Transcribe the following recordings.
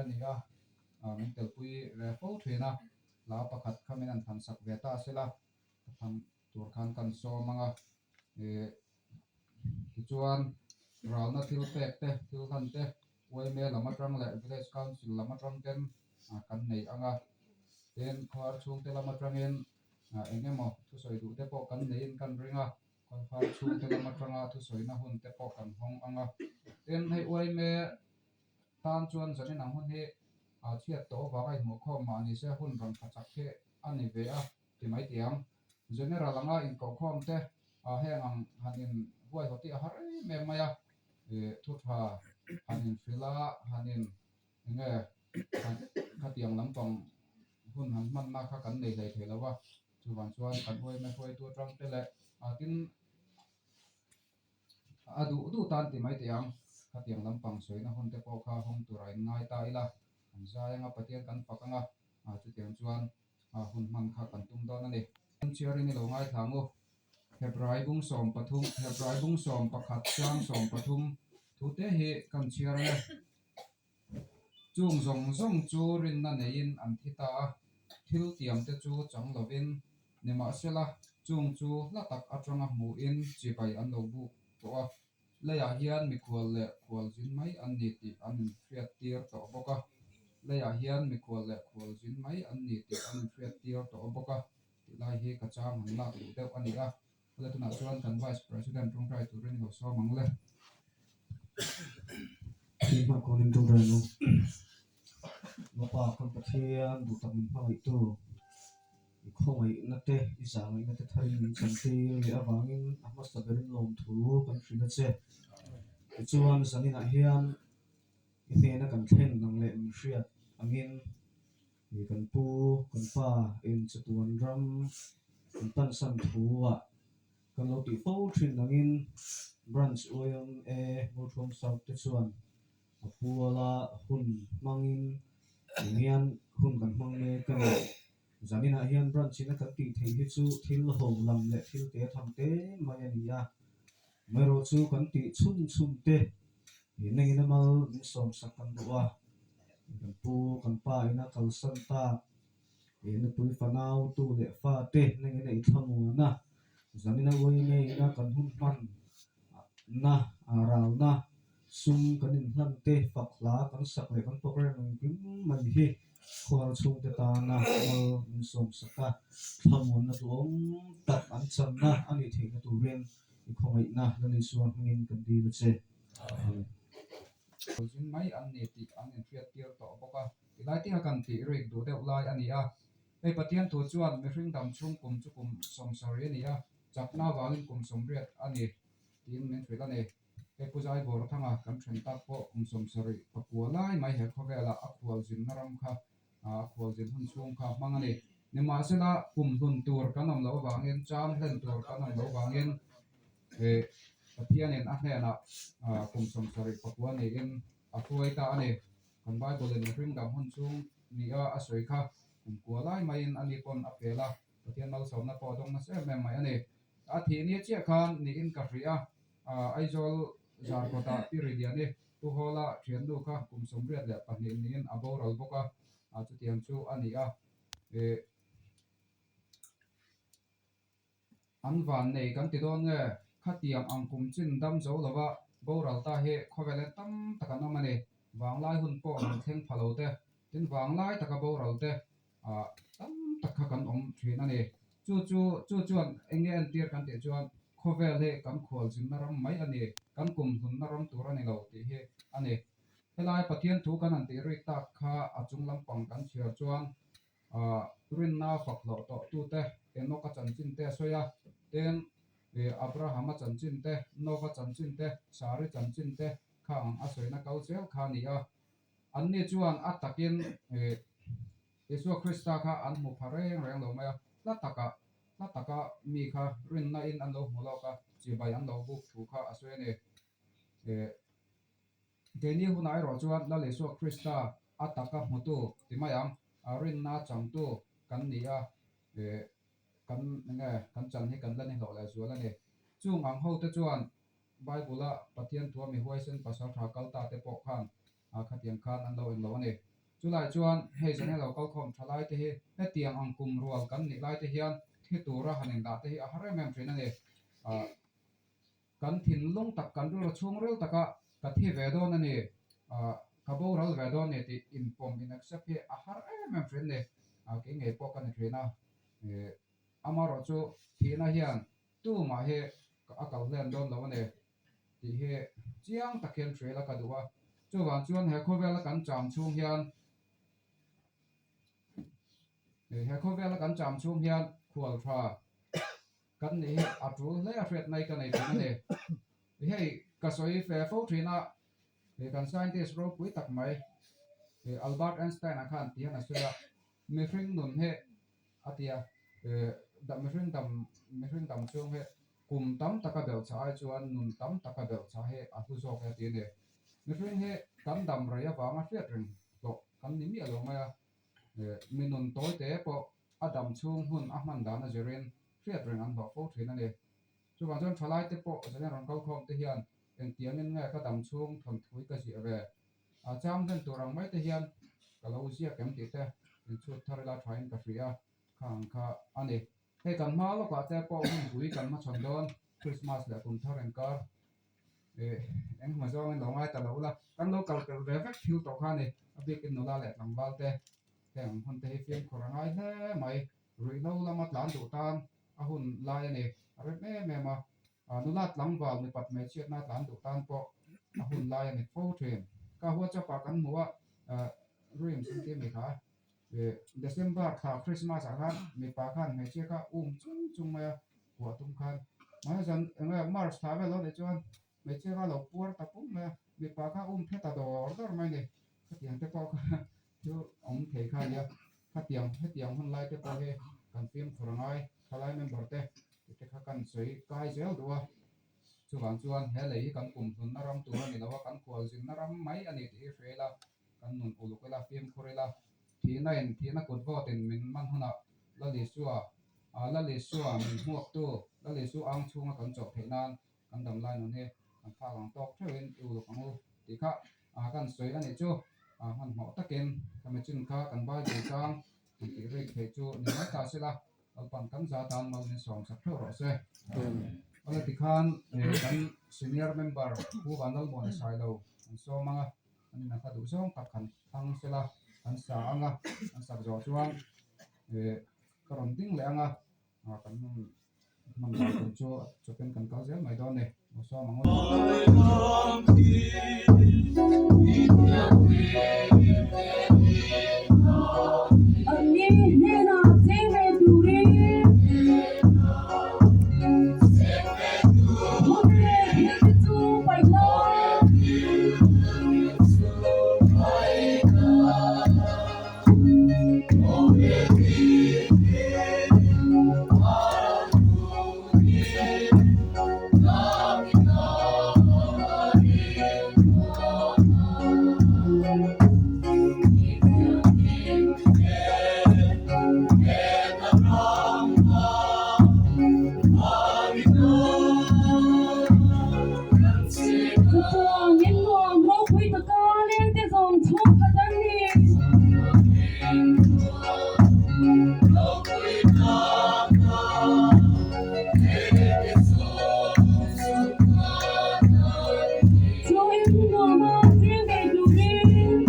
a ni a, min telpui ve fo thin a, hla pakhat kha min han thlan sak ve ta sela, ka thlang tur khan kan sawm ang a, ih tichuan ralna thil pek te, thil hlan te yma lam atang leh village council lam atang ten kan nei ang a, tin khuar chhungte lam atangin eng emaw thusawi duh te pawh kan neiin kan ring a, khuar chhungte lam atanga thusawina hun te pawh kan hawng ang a, tin hei yma tan chuan zanin ang hun hi chhiat tawh avanga inhmuhkhawm mah ni se hun rawn tha chak hi a ni ve a. Ti mai tih ang. General anga inkohkhawm te heng ang han in huaihawt hi a har em em mai a, ih thu tha han in hrilh a, han in enge han khatiang lampang hun han hmanna kha kan nei hlei thei lo va, chuvang chuan kan uaime hruaitu atang te leh tin a duh duh tan ti mai tih ang, khatiang lampang sawina hun te pawh kha hawng tur a in ngai ta ila, kan zai anga Pathian kan fak anga, chutiang chuan a hun hman kha kan tum dawn a ni. Chhiarin i lo ngaithla ang u. Hebrai bung 13, Hebrai bung 11 chang 13 thute hi kan chhiar ang e. Chung zawng zawng chu rinna neiin an thi ta a, thil tiamte chu chang lovin, nimahsela chung chu hla tak atanga hmuhin chibai an lo buk tawh a. Leiah hian mikhual leh khualzin mai an ni tih an inhriattir tawh bawk a. Leiah hian mikhual leh khualzin mai an ni tih an inhriattir tawh bawk a tih lai hi ka chang han lak duh deuh a ni a. Hela tunah chuan kan Vice President tawngtai turin i lo sawm ang le. Thil hmang kawnin tawngtai ang u. Lapa kan Pathian duh tak min hmangaihtu. I khawngaihna te, i zahngaihna te tharin min chantir leh avangin a hmasa berin lawmthu kan hrilh a che. Tichuan, zaninah hian i hnena kan thlen ang leh min hriat angin i kan pu, kan pa in chatuan ram kan pansan thu-ah kan lo tih fo thin angin Branch YMA Ngurthuam South te chuan a puala hun hmangin eng hian hun kan hmang mek a ni. Zaninah hian branch ina kan tih theih hi chu thil ho lam leh thil te tham te mai a ni a, amaherawh chu kan tih chhun chhun te nengin a mal min sawmsak kan duh a, kan pu kan pa ina kalsan tak nupui fanau tu leh fa te nengin a inthlamuan a, zanina uaime ina kan hun hman na, ralna, sum kan inhlan te, fak hla kan sak leh kan program engkim mai hi khual chhungte tana mal min sawmsak a, thlamuanna duhawm tak an channa a nih theihna turin i khawngaihna Lal Isua hmingin kan dil a che. Amen. Zin mai an ni tih an inhriattir tawh bawk a, tilai tinga kan tih rik duh deuh lai a ni a. Hei Pathian thu chuan mihring dam chhung kum chu kum 70 a ni a, chakna avangin kum 80 a ni tiin min hrilh a ni. Hei Pu Zaibawr Thanga kan then tak pawh kum 79 lai mai he khawvelah a khualzinna ram kha a khualzin hun chhung kha hmang a ni. Nimahsela kum hlun tur kan awm loh avangin, cham hlen tur kan awm loh avangin Pathianin a hnenah kum 79 niin a hruai ta a ni. Kan Bible-in mihring dang hun chhung nia a sawi kha kum kua lai maiin ani pawn a pel a, Pathian malsawmna pawh a dawng nasa em em mai a ni. A thih ni chiah khan niin ka hrih a, Aizawl Zarkawtah Pi Riliani Pu Hawla thiannu kha kum 82 niin a boral bawk a, chutiang chu a ni a. An van nei kan ti dawn nge? Khatiang ang kum chin dam zo lova boral ta hi khawvel en tam tak an awm a ni. Vanglai hun pawh han thleng pha lo te, tin vanglai taka boral te ah tam tak kha kan awm thin a ni. Chu chu chu chuan eng nge entir kan tih chuan khawvel hi kan khualzinna ram mai a ni, kan kum hlunna ram tur a ni lo tih hi a ni. Helai Pathian thu kan han tih rik tak kha a chung lampang kan chhiar chuan Rinna fak hlawh tawh tute Enoch-a chanchin te a sawi a, tin Abraham-a chanchin te, Nova chanchin te, Sari chanchin te kha ang a sawina kal zel kha a ni a. Anni chuan a takin Isua Krista kha an hmu pha reng reng lo mai a, hla takah hla taka mi kha rinna-in an lo hmu lawk a, chibai an lo buk thu kha a sawi a ni. Keini hunah erawh chuan Lal Isua Krista a taka hmutu ti mai ang, a rinna changtu kan ni a, kan enge kan chan hi kan la ni hlawh leh zual a ni. Chung ang hote chuan Bible-a Pathian thua mi huaisen pasal tha kal ta te pawh khan khatiang khan an lo en lo a ni. Chulai chuan hei zan lo kal khawm tha lai te hi hetiang ang kum rual kan nih lai te hian thi tura han indah te hi a har em em thin a ni. Kan thinlung tak, kan rilru chhungril taka ka thi ve dawn a ni, ka boral ve dawn a ni tih inpawm, in accept hi a har em em thin a ni. Kei ngei pawh ka ni thin a. Amaherawh chu thihna hian tumah hi a kal hlen dawn lo a ni tih hi chiang tak hian hrial a ka duh a. Chuvang chuan he khawvela kan cham chhung hian he khawvela kan cham chhung hian khual tha kan nih hi a tul hle a hriat mai ka nei thin a ni. Hei ka sawi fe fo thin a, kan scientist ropui tak mai Albert Einstein-a khan ti hian a sawi a, mihring nun hi a ti a, mihring dam mihring dam chhung hi kum tam taka belh chah ai chuan nun tam taka belh chah hi a hlu zawk e a ti a ni. Mihring hi kan dam rei avanga hriat reng hlawh kan ni miah lo mai a, mi nun tawi te pawh a dam chhung hun a hman dan a zirin hriat reng an hlawh fo thin a ni. Chuvang chuan thalai te pawh zalen rawn kal khawm te hian engtiangin nge ka dam chhung thawnthui ka ziah ve? A chang hlen tur ang mai te hian ka lo ziak em tih te inchhut thar ila thain ka hria kha ang kha a ni. Hei kan hma lawkah te pawh hunpui kan hmachhawn dawn Christmas leh kum thar inkar eh engemaw zawngin lo ngai ta lo ula kan lo kal pelh ve vek thil tawh kha a ni. A bikin nula leh tlangval te heng hun te hi fimkhur a ngai hle mai. Ruihhlo lama tlan duh tan a hun lai a ni. A rem em em a, nula tlangval mipat hmeichhiatna tlan duh tan pawh a hun lai a ni fo thin. Ka WhatsApp ah kan hmu a, Dreams an ti a mi kha, December thla Christmas ah khan mipa khan hmeichhia kha um chung chung mai a, kuah tum khan. Mahse zan eng nge March thla vel lo nih chuan hmeichhia kha a lo puar ta pum mai a, mipa kha um phe ta dawr dawr mai a ni. Khatiang te pawh kha thil awm thei kha a nia. Khatiang hetiang hun lai te pawh hi kan fimkhur a ngai, thalai member te tih te kha kan sawi kai zel duh a, chuvang chuan he lei hi kan kumhlunna ram tur a ni lo a, kan khualzinna ram mai a ni tih hi hria ila, kan nun uluk ila, fimkhur ila, thihna in thihna kut vawt in min man hunah Lal Isua, Lal Isua min hmuaktu, Lal Isu ang chhunga kan chawh theih nan kan dam lai nun hi kan phak ang tawk theuhin i uluk ang u tih kha kan sawi a nih chu. Hmanhmawh takin ka machine kha kan Bible chang han tih rik theih chu ni mai ta sela, Lalpan kan za tan mal min sawm sak theuh rawh se. Awle tikhan kan senior member Pu Vanlalmuana Sailo an sawm ang a, an inah kha duh zawng tak han thlang sela, an sa ang a, an sak zawh chuan ka rawn ding leh ang a, kan Hman dan tur chu chawpin kan kal zel mai dawn a ni. Aw sawm ang u. Anni hnenah cheng ve turin hun leh thil te chu paih la. Chutiang in nuam ropui taka lengte zawng chhungkhat an ni. Chu in nuama cheng ve turin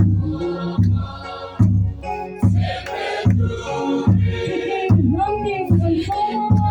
chitin hnam ding kan sawm a.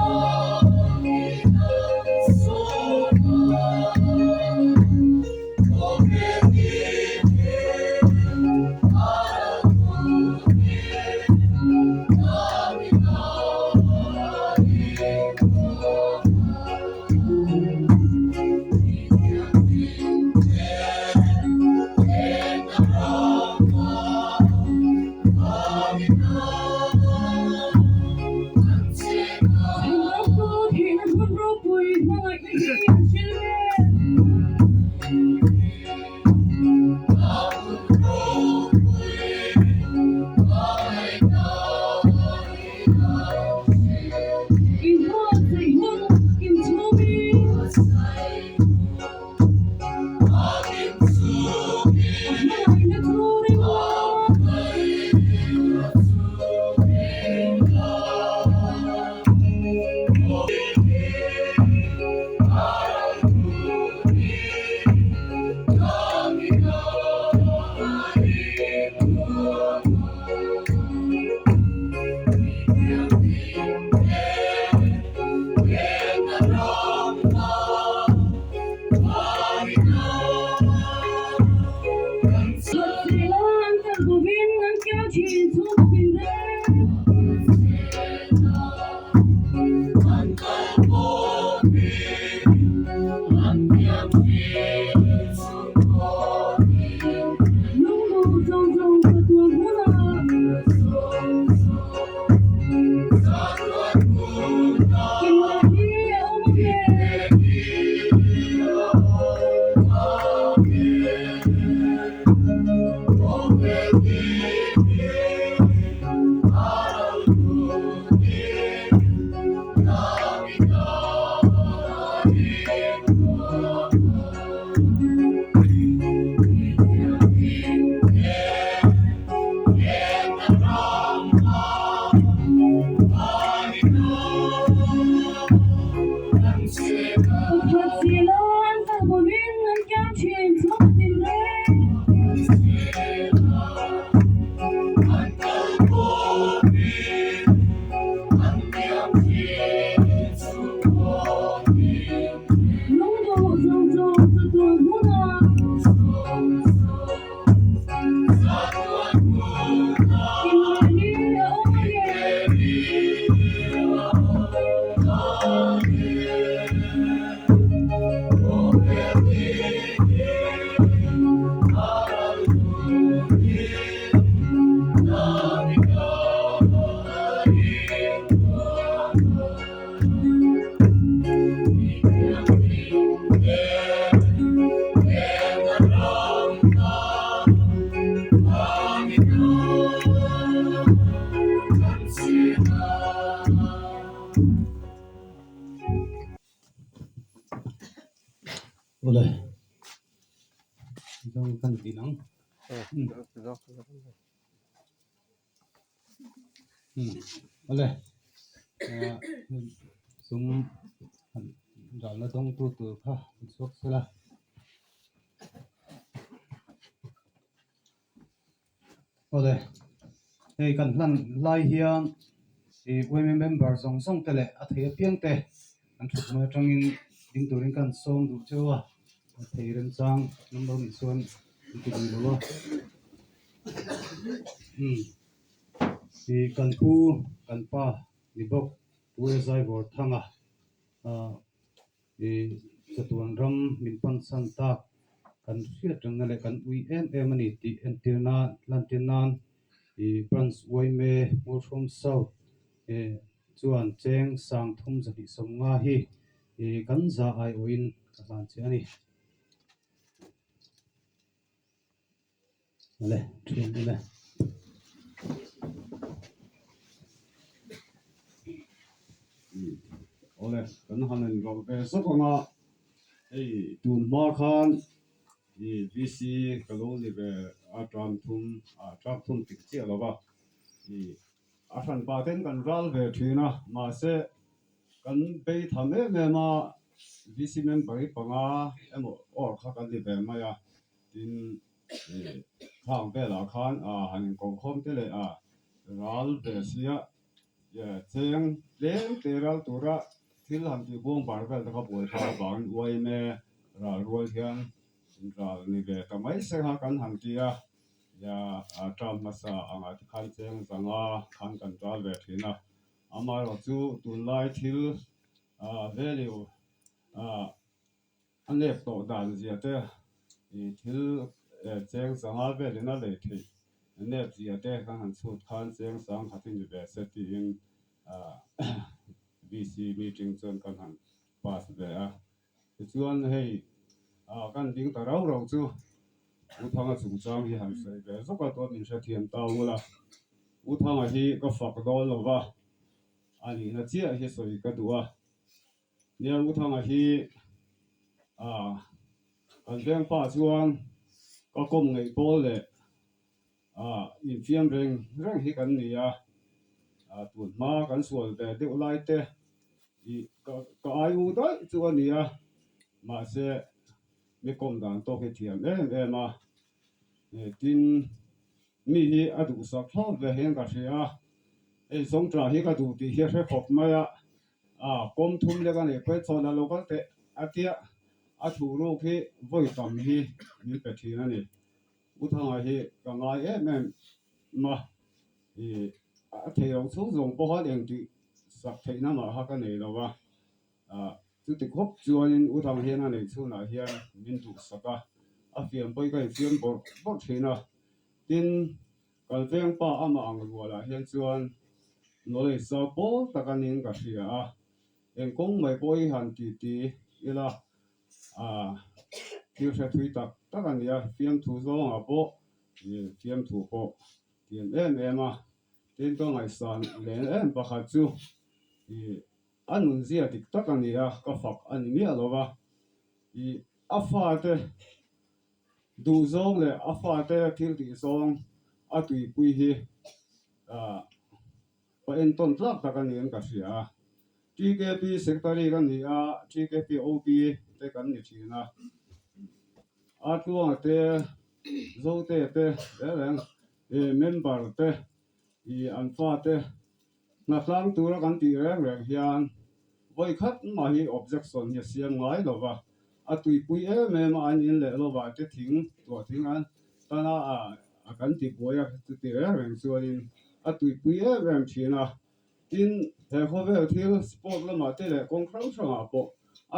zawng zawng chatuan hmunah. Kim leh hi a awm ang e. Pakhat silan kal bawhin an kiam thin chhung tin reng. Lungduh zawng zawng chatuan hmunah. Kim leh ni a awm ang e. Awle, zawng kan ti nang. Awle, sum ralna dawngtu tur kha an chhuak sel a. Awle, hei kan hlan lai hian ih women member zawng zawng te leh a thei apiang te an thut hmai atangin ding turin ka han sawm duh cheu a, a thei remchang number nih chuan an ti duh lo a. Umm ih kan pu kan pa ni bawk Pu Zaivawr Thanga ah ih chatuan ram min pan chhan tak kan hriat rengna leh kan ui em em a ni tih entir nan lantir nan ih Branch Uaime Hmurhrawm South ih chuan cheng sang thum zahnih sawmnga hi ih kan za aiawhin ka hlan che a ni. Le thian ila. Awle kan han in rawlh ve zawk ang a, hei tun hma khan i VC ka lo ni ve a term thum ah term thum tik chiah lo va, i a hran pah ten kan ral ve thin a, mahse kan bei tham em em a VC member hi panga emaw awr kha kan ni ve mai a. Tin, khang velah khan han inkohkhawm te leh a ral ve sia cheng tlem te ral tura thil han tih buang bar vel te kha buai thlak avangin uaime ral rual hian ral ni ve ta mai se kha kan han ti a, a term hmasa angah te khan cheng zanga khan kan ral ve thin a, amaherawhchu tunlai thil value A nep tawh dan zia te ih thil cheng sanga velin a lei theih nep zia te kan han chhut khan cheng sang khat hi ni ve se tiin VC meeting chuan kan han pass ve a. Tichuan hei kan ding ta rau rau chu U Thanga chungchang hi han sawi ve zawk a tawh min hrethiam ta ul a. U Thanga hi ka fak dawn lo va, a nihna chiah hi sawi ka duh a. Nia Uthanga hi ah kan veng pa chuan ka kawm ngeih pawl leh ah infiam reng reng hi kan ni a, ah tun hma kan sual ve deuh lai te ih ka ka ai u daih chu a ni a, mahse mi kawm dan tawk hi thiam em em a, tin mi hi a duhsak thlawt ve hian ka hria a, hei zawngṭah hi ka duh tih hi a hre khawp mai a. A kawm thum lek a nih phei chuan a lo kal teh a tia a thuh ruk hi vawi tam hi min pe thin a ni. U Thanga hi ka ngai em em a, ih a thei lo chhung zawng pawh khan engtih sak theihna mah kha ka nei lo va, ah chuti khawp chuanin U Thanga hian a neih chhunah hian min duhsak a, a fiam pawhin ka infiam bawrh bawrh thin a. Tin, kan vengpa amah ang rualah hian chuan knowledge zau pawl tak a niin ka hria a, eng kawng mai pawh hi han ti ti ila thil hre thui tak tak a ni a, fiamthu zawngah pawh fiamthu pawh tiam em em a, tin ka ngaihsan leh em pakhat chu a nunzia dik tak a ni a, ka fak a ni miah lo va, a fate duhzawng leh a fate thil tih zawng a tuipui hi pa entawn tlak tak a niin ka hria a. TKP Secretary ka ni a, TKP OB te kan ni thin a. A tluanga te, Zote te reng reng member te an fate hnatlang tura kan tih reng reng hian vawi khat mah hi objection hi a siam ngai lo va, a tuipui em em a an in leh lovah te thing tuah thing an tana a kan ti buai a chuti reng reng chuanin a tuipui em em thin a, tin he khawvel thil sport lamah te leh kawng hrang hrangah pawh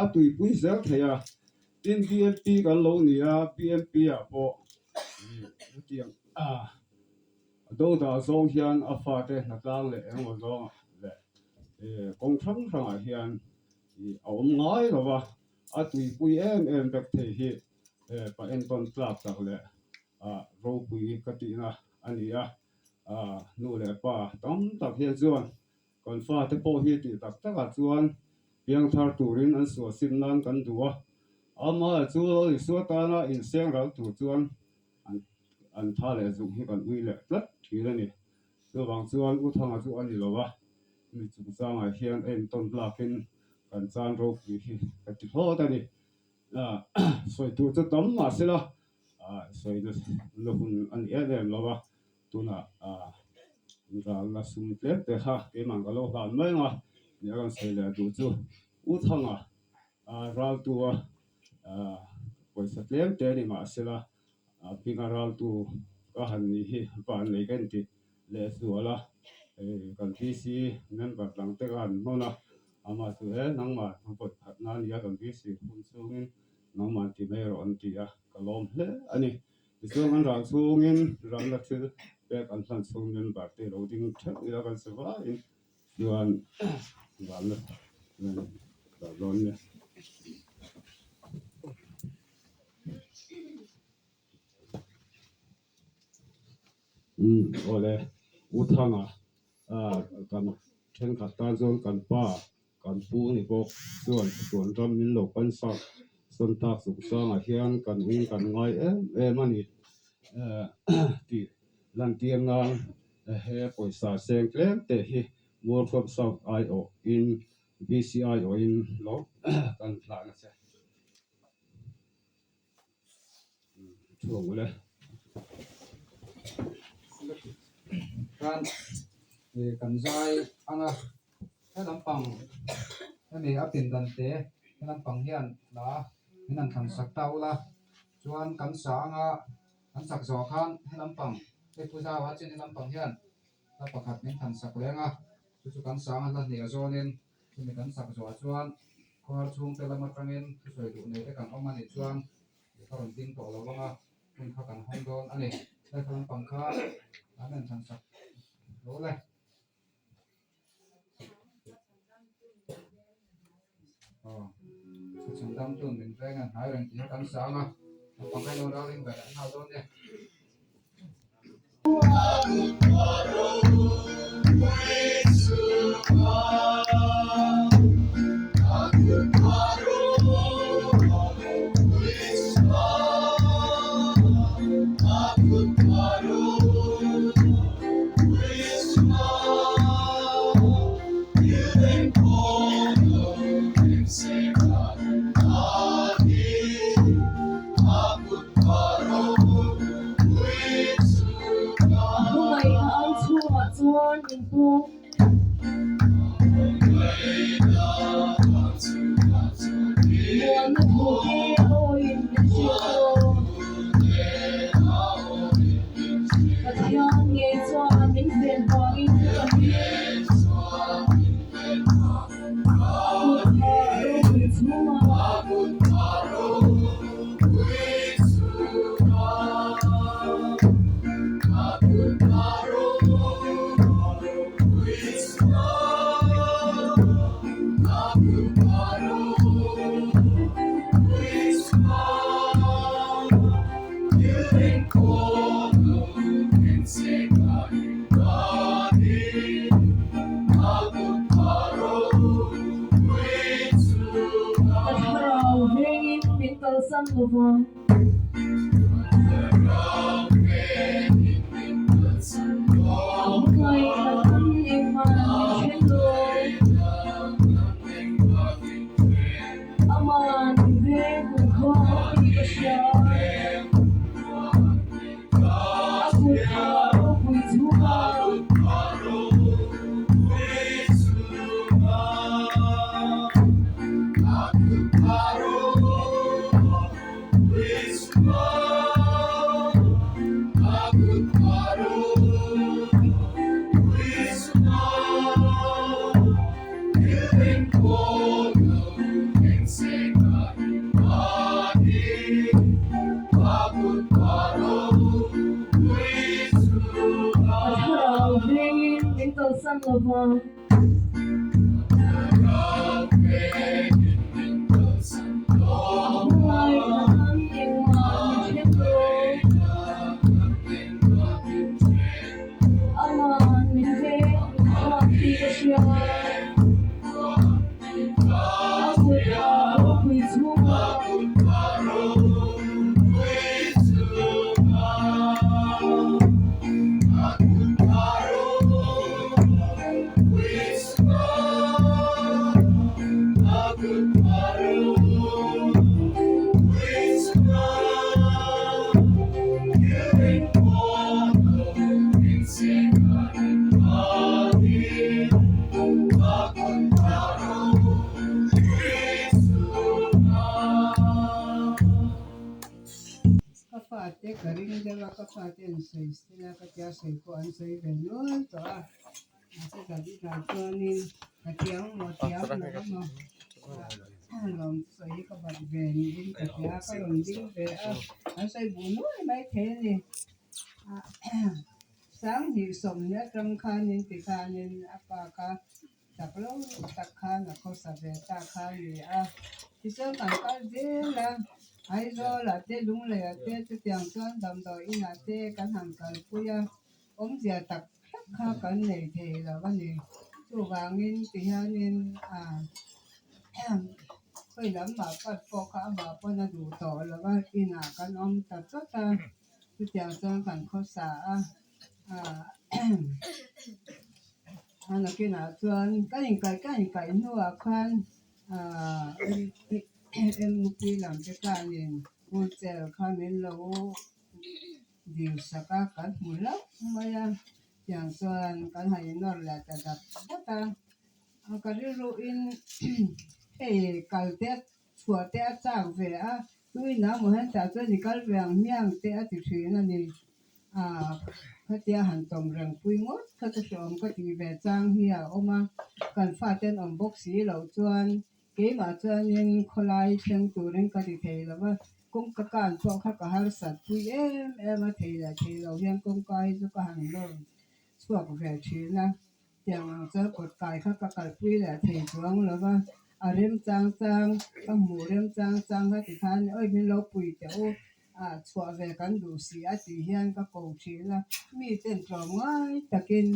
a tuipui zel thei a, tin BMP kan lo ni a, BMP ah pawh hetiang a. Doda zawng hian a fate hnatlang leh engemaw zawngah leh kawng hrang hrangah hian a awm ngai lo va, a tuipui em em vek thei hi pa entawn tlak tak leh ropui ka tihna a ni a. Nu leh pa tam tak hian chuan kan fate pawh hi tih tak takah chuan piangthar turin an suahsim nan kan duh a, amah chu lo Isua tana inseng ral tur chuan An an tha leh zuk hi kan ui leh tlat thin a ni. Chuvang chuan U Thanga chu a ni lo a, mi chungchangah hian a intawn tlakin kan chan ropui hi ka ti hlawt a ni. Sawi tur chu tam mah sela, sawi na hun a ni em em lo a, tunah ralna sum tlem te kha keimah ka lo hlan mai ang a, nia kan sawi leh duh chu U Thanga raltua Pawisa tlem te ni mahsela hminga raltu ka han nih hi van nei ka inti leh zual a, kan VC member dang te ka han hnawn a, amah chu he nangmah vawi khat na nia kan VC hun chhungin nangmah ti mai rawh an ti a, ka lawm hle a ni. Tichuan kan ral chhungin ralna thil pek an hlan chhung member te lo ding theuh ila kan sa vaiin Chuan vanna dah dawn nia. Umm awle U Thanga kan thenkhat tan chuan kan pa kan pu ni bawk chuan chatuan ram min lo pan sak sawn tak chung sangah hian kan ui kan ngai em em a ni tih lantir nan He pawisa seng tlem te hi Mualkhawm South aiawh in VC aiawh in lo kan hlan a che. Thu ang ule. Khan kan zai anga he lampang hemi a pindan te he lampang hian la min han thlan sak ta ula chuan kan sa anga An sak zawh khan he lampang hei Pu Zau a chin he lampang hian hla pakhat min than sak leng a, chu chu kan sang a hla hnih a zawnin chumi kan sak zawhah chuan khawhar chhungte lam atangin thusawi duh nei te kan awm a nih chuan i ka rawn ding tawh lo vang a, hun kha kan hawng dawn a ni. Hei kha lampang kha an rawn than sak lo le. Aw chhan dam tun min veng a hnai reng tih kha kan sang a naupang kha ilo ralring ve leh nghal dawn nia. Hmangaihna ang chhungah chuan in pawm. Muanna thu te awiin min hrilh dawn. Pathian ngei chuan min ven vangin ka hlim. A kut kha ropui chhungah. kalsan lo vang. A hmangaihna kan engmah min then lo. Aman min veng hun kha tih ka hria. A kut a ropui chhungah. A thlarau vengin min kalsan lo vang. A hmangaihna an engmah min then lo. Aman min veng nghak tih ka hria. A kut a ropui chhungah. Ka fate ka ring deuh a, ka fate an sawi sela ka tia sawi pawh an sawi ve nual tawh a. Mahse Davida chuanin ka thiam maw thiam lo emaw lawm sawi hi ka bat ve niin ka hria a, ka rawn ding ve a, an sawi buh nuai mai thei a ni. Sanghnih sawmhnih atang khanin tikhanin a pa kha chak lo tak khan a khawsa ve ta kha a ni a. Tichuan kan kal zel a, Aizawlah te Lungleiah te chutiang chuan damdawi inah te kan han kalpui a. Awmzia tak tak kha kan nei thei lo a ni. Chuvangin ti hianin khawi lam mah pat pawh kha amah pawn a duh tawh lo a, inah kan awm ta chawt a, chutiang chuan kan khawsa a. A nakinah chuan kan inkaih kan inkaih hnuah khan MUP lam te khanin wheelchair kha min lo. Dil sak a kan hmu hlauh mai a, tiang chuan kan han inawr leh ta dat dat a, ka rilruin hei kal te chhuah te a chak ve a, tuina maw hian tah chuan i kal ve ang hmiang te a ti thin a ni. Aaa khatia han tawm reng pui ngawt kha chu hreawm ka tih ve chang hi a awm a, kan fate an awm bawk si loh chuan Keimah chuanin khawlai thleng turin ka ti thei lo va, kawngka kan pawh kha ka harsat pui em em a, thei leh thei lo hian kawngka hi chu ka han lawr chhuak ve thin a, tiang ang chuan kawt kai kha ka kalpui leh thei chuang lo va, a rem chang chang ka hmuh rem chang chang kha tikhan awi min lo pui teh u, ah chhuah ve kan duh si a tih hian ka ko thin a, miten tlawm ngai takin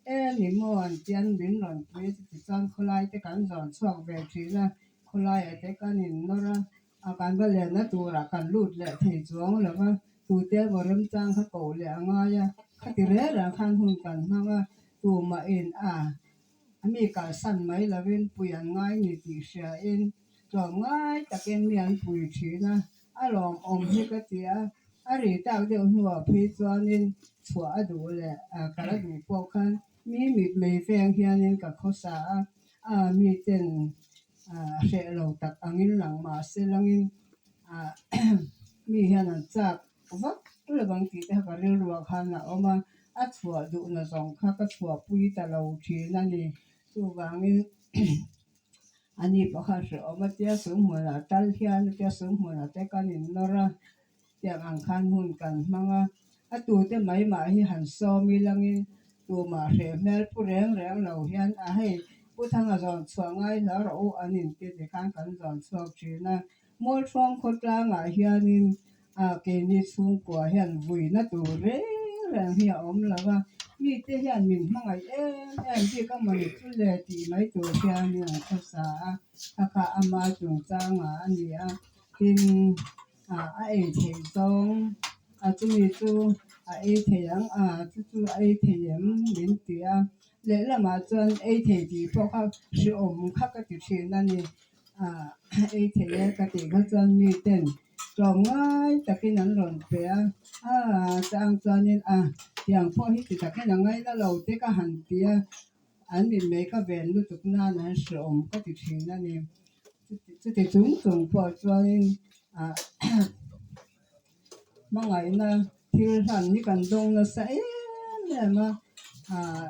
E ni maw an tian min rawn pui a chuti chuan khawlai te kan zawn chhuak ve thin a, khawlaiah te kan innawr a, a kan va lenna turah kan lut leh thei chuang lo va, tute emaw remchang kha koh leh a ngai a, khati reng reng khan hun kan hmang a, tumah in a mi kalsan mai lovin pui an ngai ni tih hriain tlawm ngai takin mi an pui thin a. A lawmawm hi ka ti a, a ri tak deuh hnuah phei chuanin chhuah a duh leh kal a duh pawh khan mi mit mei veng hianin ka khawsa a, a miten hreh lo tak angin lang mah se langin mi hian an chak vak lovang tih te kha ka rilruah khan a awm a, a chhuah duhna zawng kha ka chhuahpui ta lo thin a ni. Chuvangin. Ani pakhat hrehawm a tia sung hmunah tal hian a tia sung hmunah te kan innawr a, tiang ang khan hun kan hmang a, a tute mai mah hi han sawm ilangin tumah hreh hmel pu reng reng lo hian a hei Pu Thanga zawn chhuah ngai hla rawh u an inti ti khan kan zawn chhuak thin a, Mualhrawng khawtlangah hianin a keini chhungkua hian vuina tur reng reng hi a awm lo va, mite hian min hmangaih em em bik a mawni chu le tih mai tur hianin an khawsa a, kha kha ama chungchangah a ni a, tin. A ei theih zawng a chumi chu a ei thei ang a chu chu a ei thei em min ti a lehlamah chuan ei thei tih pawh kha hrehawm kha ka ti thin a ni ei thei e ka tih kha chuan miten tlawmngai takin an rawn pe a a chang chuanin a tiang pawh hi ti takin a ngaina lo te ka han ti a an mitmei ka ven lutuk nan an hrehawm ka ti thin a ni. Chuti chung chung pawh chuanin ah hmangaihna thil hlan hi kan dawng nasa em em a, ah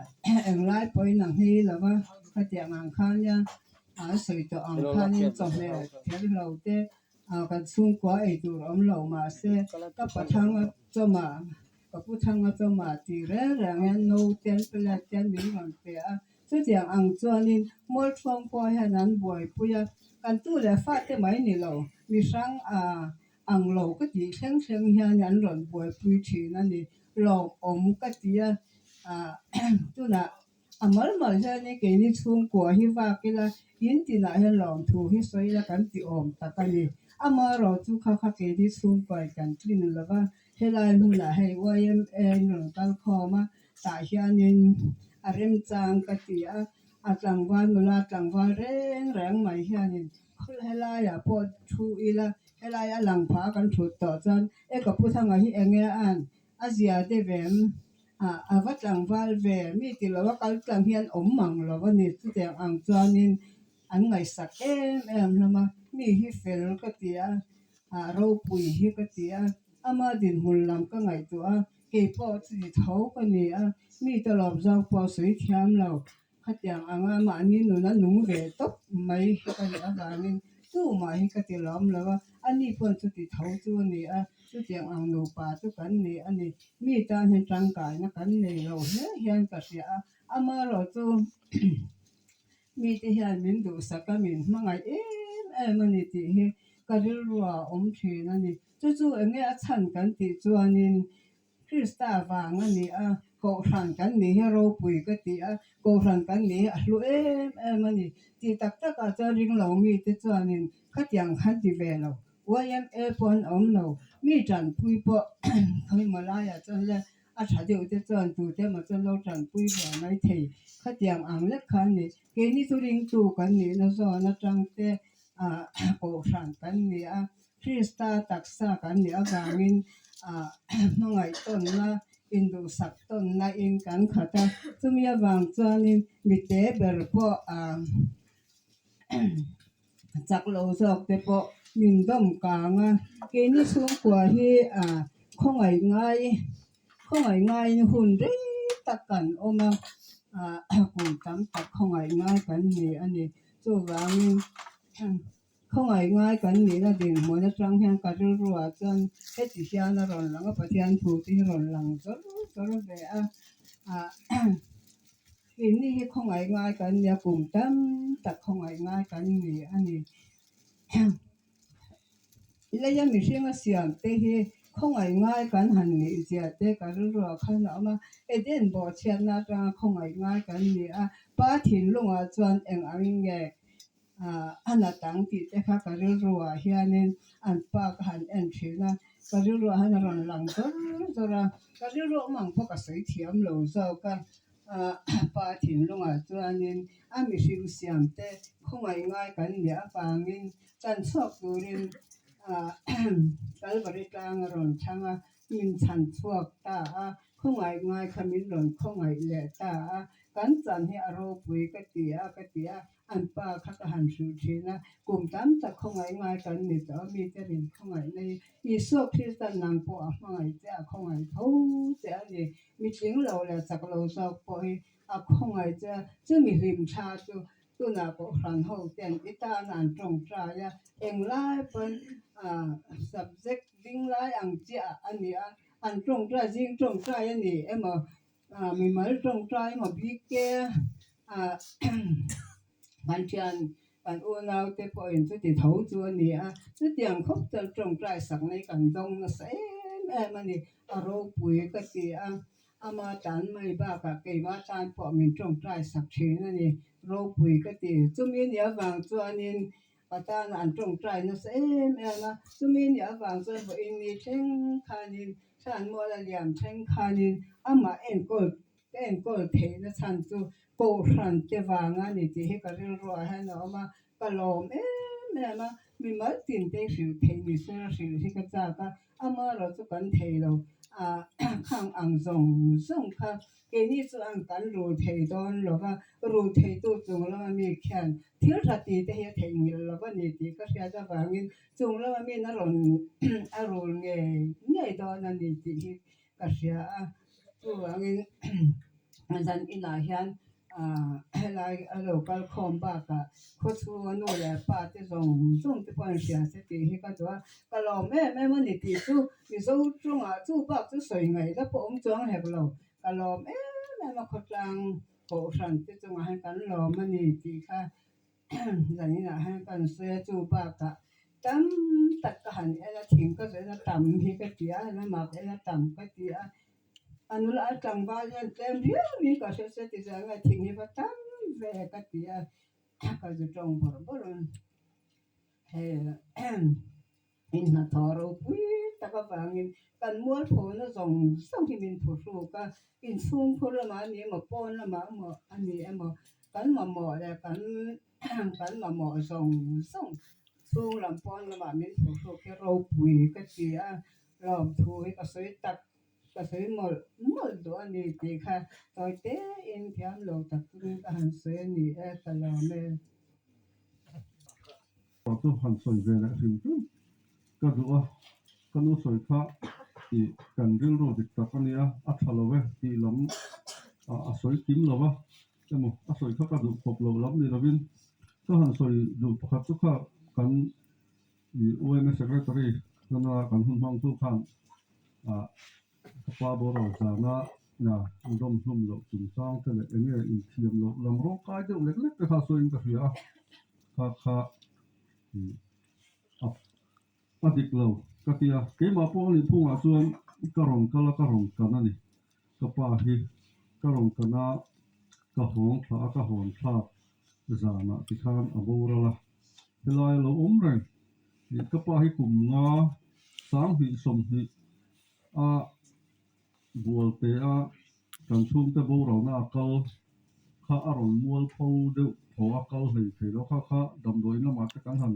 englai pawhin a nghei lo va, khatiang ang khan nia a sawi tawh ang khanin chawhmeh kher lo te ah kan chhungkua ei tur awm lo mahse ka pathanga chawmah ka pu thanga chawmah tih reng reng hian naute an pe let te min rawn pe a. Chutiang ang chuanin Mualthuam khua hian an buaipui a, kan tu leh fate mai ni lo, mi hrang a ang lo ka tih thleng thleng hian an rawn buaipui thin a ni. Lawmawm ka ti a, tunah a mal mal hianin keini chhungkua hi vak ila, in tinah hian lawmthu hi sawi ila kan ti awm tak a ni. Amaherawh chu kha kha keini chhungkuain kan tlin lo va, helai hmunah hei YMA in rawn kal khawm a, Tah hianin a remchang ka ti a, a tlangval nula tlangval reng reng mai hianin khawl helaiah pawh thu ila, helai a lang phah a kan thut tawh chuan e ka pu thanga hi eng nge a an a zia deuh em? Ah a va tlangval ve mi ti lo a kal tlang hian awm mang lo a ni chutiang ang chuanin an ngaihsak em em hlawm a, mi hi fel ka ti a, ah ropui hi ka ti a, ama dinhmun lam ka ngaihtuah a. Kei pawh chuti tho ka ni a, mi te lawm zawng pawh sawi thiam lo. Khatiang anga mahni nuna nung ve tawp mai hi ka nih avangin tumah hi ka ti lawm lo a, ani pawn chuti tho chu a ni a, chutiang ang nupa chu kan ni a ni. Mi tan hian tangkaina kan nei lo hle hian ka hria a, amaherawh chu mite hian min duhsak a, min hmangaih em em a ni tih hi ka rilruah a awm thin a ni. Chu chu eng nge a chhan kan tih chuanin Krista vang a ni a, Kohhran kan nih hi ropui ka ti a, Kohhran kan nih hi a hlu em em a ni. Tih tak takah chuan ringlo mite chuanin khatiang khan ti ve lo, YMA pawh an awm lo, mi tanpui pawh khawimaw laiah chuan le a tha deuh te chuan tute emaw chuan lo tanpui ve mai thei khatiang ang lek kha a ni. Keini chu ringtu kan nihna zawn atang te ah Kohhran kan ni a, Krista taksa kan nih avangin hmangaih tawnna, induhsak tawnna in kan khat a, chumi avang chuanin mite ber pawh chak lo zawk te pawh min dawm kang a, keini chhungkua hi khawngaih ngai khawngaih ngaiin hun rei tak kan awm a, kum tam tak khawngaih ngai kan ni a ni. Chuvangin. Khawngaih ngai kan nihna dinhmun atang hian ka rilruah chuan heti hian a rawn lang a, Pathian thu te hi rawn lang zawr zawr ve a. Ah keini hi khawngaih ngai kan nia, kum tam tak khawngaih ngai kan ni a ni. Leia mihringa siam te hi khawngaih ngai kan han nih zia te ka rilruah khan a awm a, Eden bawhchhiatna atanga khawngaih ngai kan ni a, Pa thinlungah chuan eng angin nge A na tang tih te kha ka rilruah hianin an pa ka han en thin a, ka rilruah hian a rawn lang zawr zawr a, ka rilru awm ang pawh ka sawi thiam lo zawk a, pa thinlungah chuanin a mihring siam te khawngaih ngai kan nih avangin chan chhuak turin Kalvari tlang a rawn thlang a, min chhan chhuak ta a, khawngaih ngai kha min rawn khawngaih leh ta a, kan chan hi a ropui ka ti a ka ti a. An pa kha ka han hrilh thin a, kum tam tak khawngaih ngai kan ni tawh a, mite min khawngaih na hi Isua Kristan nang pawh a hmangaih che a khawngaih tho che a ni. Mitling lo leh chak lo zawk pawh hi a khawngaih che a, chumi hlim tha chu tunah Kohhran ho ten i tan an tawngtai a, englai pawn subject ding lai ang chiah a ni a, an tawngtai zing tawngtai a ni emaw mimal tawngtai emaw bik te Kan thian kan unau te pawhin chuti tho chu a ni a, chutiang khawp chuan tawngtai sak nei kan dawng nasa em em a ni. A ropui ka ti a, ama tan mai bakah keimah tan pawh min tawngtai sak thin a ni, ropui ka ti. Chumi nih avang chuanin. Patana an tawngtai nasa em em a, chumi nih avang chuan vawiin ni thleng khanin thlan mual a liam thleng khanin amah enkawl ka enkawl theihna chhan chu Kohhran te vang a ni tih hi ka rilruah hian a awm a, ka lawm em em a, mimal tin te hrilh theih ni sela hrilh hi ka chak a, amaherawh chu kan thei lo ah khang ang zawng zawng kha keini chuan kan rul thei dawn lo va, rul theitu chung lama mi khian thil tha ti te hi a theihnghilh lo a ni tih ka hriat avangin chung lama min a rawn a rul ngei ngei dawn a ni tih hi ka hria a, chuvangin zan inah hian ah helai a lo kal khawm bakah khawchhunga nu leh pa te zawng zawng te pawh an hria se tih hi ka duh a, ka lawm em em a ni tih chu Mizo tawngah chu bak chu sawi ngaihna pawh awm chuang hek lo, ka lawm em em a khawtlang kohhran te chungah hian kan lawm a ni tih kha zan inah hian ka han sawi a, chu bakah tam tak ka han en a, thing ka zawh en a tam hi ka ti a, lamah ka en a tam ka ti a, a nula a tlangval hian tlem riau in ka hre se ti zang a thing hi va tam ve ka ti a, ka zu tawng bawrh bawrh a, hei In hnathawh ropui tak avangin kan mualphona zawng zawng hi min phuhruk a, inchhungkhur lamah a ni emaw pawn lamah emaw a ni emaw kan mamawh leh kan kan mamawh zawng zawng chhung lam pawn lamah min phuhruk hi ropui ka ti a, lawmthu hi ka sawi tak ka sawi mawlh mawlh duh a ni tih kha tawi tein thiam lo tak chungin ka han sawi a ni e, ka lawm e. Pawh chu han sawi ve leh hrim hrim ka duh a, ka nu sawi kha tih kan rilru dik tak a nia, a tha lo e tih lam a sawi kim lo va, emaw a sawi kha ka duh khawp lo lam ni lovin ka han sawi duh pakhat chu kha kan UMA Secretary nana kan hun hmangtu khan ka pa boral zana dawm hlum loh chungchang te leh enge inthiam loh lam rawng kai deuh lek lek te kha sawiin ka hria a. Kha kha a dik lo ka ti a, keimah pawh a nih phungah chuan ka rawn kal a, ka rawn kan a ni. Ka pa hi ka rawn kan a, ka hawng thla a, ka hawn thlak zanah tikhan a boral a, helai a lo awm reng. Ka pa hi kum nga 20 20 a bual te a, kan chhungte boralna a kal kha a rawn mual pho deuh tho a, kal hlei thei lo kha kha damdawiin lamah te kan han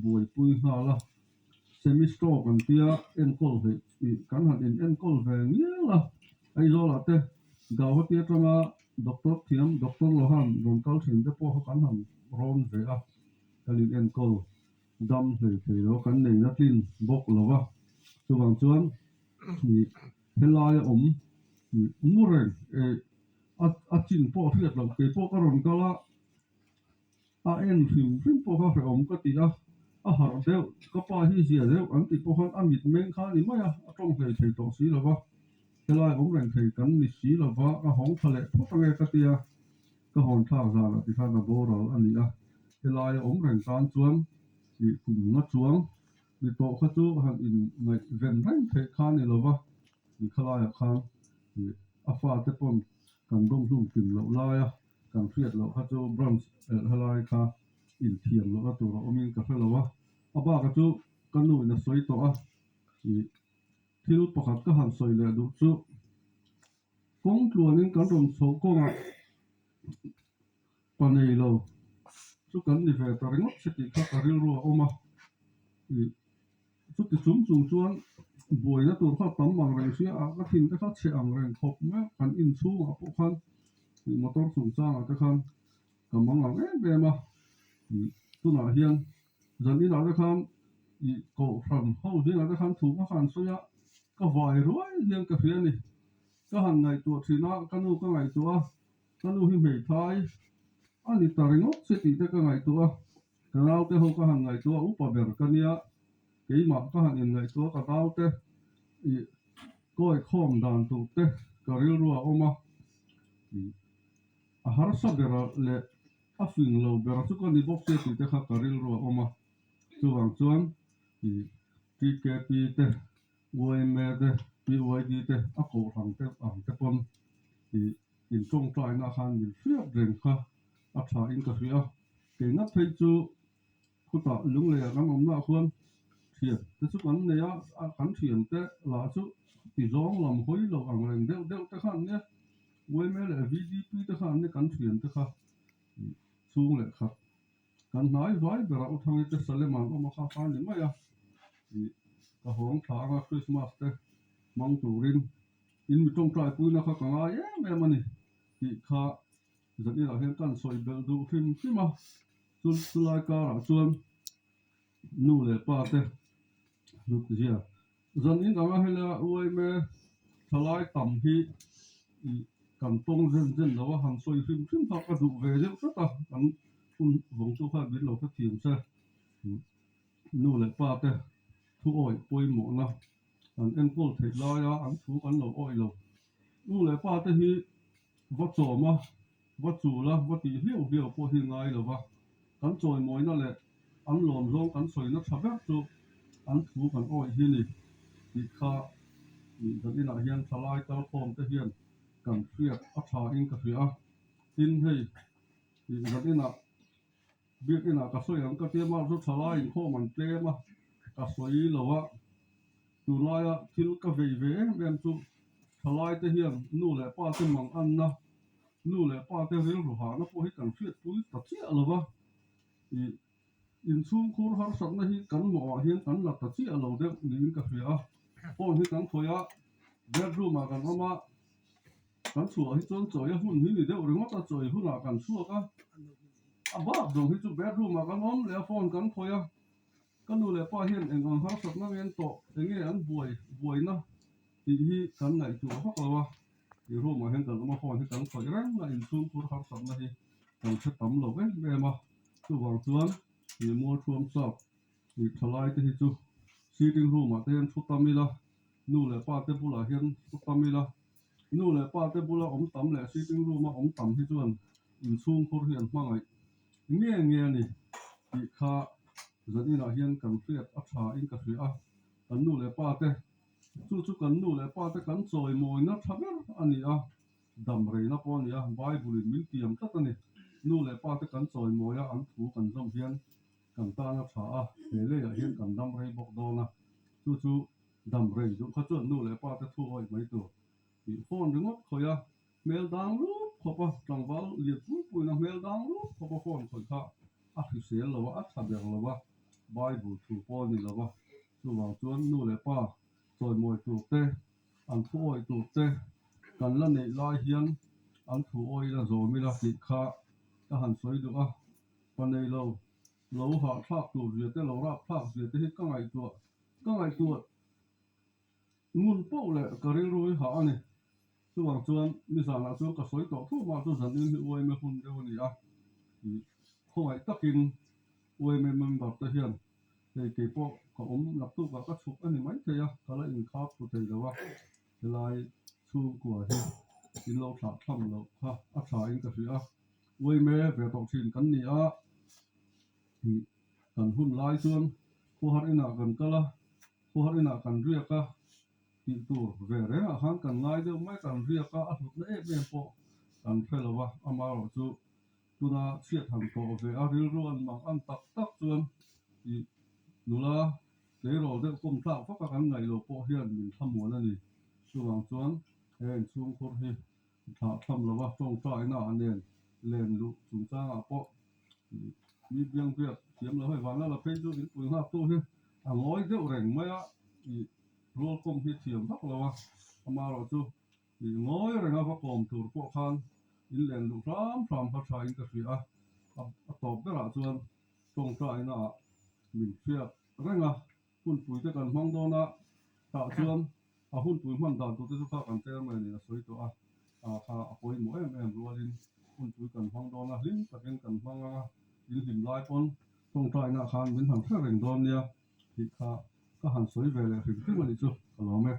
buaipui nghal a, semi stroke an tia enkawl hleih ih kan han in enkawl ve ngial a, Aizawlah te Gauhati atanga doctor thiam doctor Lohan rawn kal thin te pawh kha kan han rawn ve a, kan in enkawl dam hlei thei lo kan nei na tlin bawk lo va, chuvang chuan ih helaia awm ih mu reng eh a a chin pawh hriat loh kei pawh ka rawn kal a, a en hrim hrim pawh kha hrehawm ka ti a, a harh deuh ka pa hi zia deuh an tih pawh khan a mit meng kha a ni mai a, a tawng hlei thei tawh si lo va, helai awm reng thei kan ni si lo va, ka hawng tha leh phawt ange ka ti a. Ka hawn thlak zanah tikhan a boral a ni a, helaia awm reng tan chuan ih kum nga chuang ni tawh kha chu han in ngaih ven reng theih kha a ni lo va, ih khalaiah khan ih a fate pawn kan dawmhlum kim loh laia kan hriat loh kha chu branch elh helai kha inthiam lohna tur a awmin ka hre lo a, a baka chu ka nu in a sawi tawh a, ih thil pakhat ka han sawi leh duh chu. Kawng tluanin kan rawn chhoh kawngah pa nei lo chu kan ni ve ta ringawt che tih kha ka rilru a awm a. Ih chuti chung chung chuan buaina tur kha tam ang reng sia a, ka thin te kha chhe ang reng khawp mai a, kan inchhungah pawh khan ih motor chungchangah te khan ka mang ang em em a. Ih tunah hian zan inah te khan ih kohhran ho zingah te khan thu ka han sawi a, ka vai ruai hian ka hria a ni. Ka han ngaihtuah thin a, ka nu ka ngaihtuah a, ka nu hi hmeithai a ni ta ringawt che tih te ka ngaihtuah a, ka naute ho ka han ngaihtuah a, upa ber ka nia, keimah ka han inngaihtuah a, ka naute ih kawi khawm dan tur te ka rilru a awm a, ih a harsa ber leh a fing lo ber chu ka ni bawk sia tih te kha ka rilru a awm a, chuvang chuan ih TKP te YMA te, PYD te, a kohhran te ang te pawn ih in tawngtaina khan min hriat reng kha a tha in ka hria. Kei ngat phei chu Khutah Lungleiah kan awmnaah khuan thian te chu kan nei a, kan thian te lah chu ti zawng lam hawi lo ang reng deuh deuh te kha an nia. Yma leh VDP te kha an nia kan thian te kha chhung leh khat. Kan hnai vai berah U Thangi te Salem an awm a kha kha a ni mai a, ka hawng thla anga Christmas te hmang turin in mi tawngtai puina kha ka ngai em em a ni tih kha Zaninah hian kan sawi belh duh hrim hrim a, chu chulai karah chuan nu leh pa te hnut zia zanin anga helai uaime thalai tam hi ih kan tawng zen zen lo a, han sawi hrim hrim kha ka duh ve deuh tlat a, kan hun vawng chu kha min lo hrethiam se nu leh pa te thu awih pawimawhna an enkawl theih laia an thu kan lo awih lo. Nu leh pa te hi va chawm a, va chul a, va tih hliau hliau pawh hi ngai lo va, kan chawimawina leh an lawm zawng kan sawina tha ber chu an thu kan awih hi ni tih kha kan inah hian thalai kalkhawm te hian kan hriat a tha in ka hria a, tin hei kan inah Biakinah ka sawi ang ka tia mah chu thalai inkhawm an tlem a, ka sawi lo a, tunlaia thil ka vei ve em em chu thalai te hian nu leh pa te mang anna, nu leh pa te rilru hahna pawh hi kan hriatpui ta chiah lo va, ih inchhungkhur harsatna hi kan mawhah hian kan la ta chiah lo deuh niin ka hria a, phone hi kan khawih a, bedroom ah kan awm a. Kan chhuah hi chuan chawi a hun hi ni deuh ringawt a, chawi hunah kan chhuak a, a bak zawng hi chu bedroom ah kan awm leh a, phone kan khawih a, ka nu leh pa hian eng ang harsatna nge an tawh, eng nge an buai buaina tih hi kan ngaihtuah vak lo a, ih room ah hian kan awm a, phone hi kan khawih reng a, inchhungkhur harsatna hi kan hre tam lo em em a, chuvang chuan ih mualthuam chak ih thalai te hi chu sitting room ah te hian thu tam ila, nu leh pa te bulah hian thu tam ila. Nu leh pa te bula awm tam leh sitting room a awm tam hi chuan inchhungkhur hi an hmangaih nge nge a ni tih kha zaninah hian kan hriat a tha in ka hria a, kan nu leh pa te chu chu kan nu leh pa te kan chawimawina tha ber a ni a, dam reina pawh a ni a, Bible in min tiam tlat a ni. Nu leh pa te kan chawimawi a, an thu kan zawm hian kan tan a tha a, he leiah hian kan dam rei bawk dawn a, chu chu Dam rei duh kha chuan nu leh pa te thu awih mai tur tih phone ringawt khawih a, hmel dang lup khawp a, tlangval lian pui puiin a hmel dang lup khawp a phone khawih kha a hrisel lo a, a tha ber lo a, Bible thu pawh a ni lo a, chuvang chuan nu leh pa chawimawi tur te, an thu awih tur te kan la neih lai hian an thu awih la zawm ila tih kha ka han sawi duh a, pa nei lo, lo hahthlak tur zia te, lo rapthlak zia te hi ka ngaihtuah Ka ngaihtuah ngun poh leh ka rilru hi hah a ni. Chuvang chuan nizanah chuan ka sawi tawh thum a, chu zanin hi UMA hun deuh a ni a. Ih khawngaih takin UMA member te hian hei kei pawh ka awm naktukah ka chhuk a ni maithei a, ka la inkhap thu thei lo a, helai chhungkua hi in lo thlah tham loh kha a tha in ka hria a. UMA ve tawh thin kan ni a. Ih kan hun lai chuan khuahar inah kan kal a, khuahar inah kan riak a tih tur ve rengah khan kan ngai deuh mai, kan riak a, a hlutna em em pawh kan hre lo va, amaherawhchu tuna chhiat han tawh ve a, rilru an mang an tak tak chuan ih nula tleirawl deuh kawm tlak vak a kan ngaih loh pawh hian min thlamuan a ni. Chuvang chuan he inchhungkhur hi thlah tham lo va, tawngtaina a nen len luh chungchangah pawh Mi biang biak thiam lo hei vanlal a phei chu in pui nghak tu hi a ngawi deuh reng mai a, ih rual kawm hi thiam vak lo a, amaherawh chu ih ngawi reng a va kawm tur pawh khan in len luh hram hram kha tha in ka hria a, a tawp berah chuan tawngtaina ah min hriat reng a, hunpui te kan hmang dawn a, tah chuan A hunpui hman dan tur te chu kha kan chairman in a sawi tawh a, ah kha a pawimawh em em rualin hunpui kan hmang dawn a, hlim takin kan hmang ang a, in hlim lai pawn tawngtaina khan min han hre reng dawn nia tih kha ka han sawi ve leh hrim hrim a nih chu ka lawm e.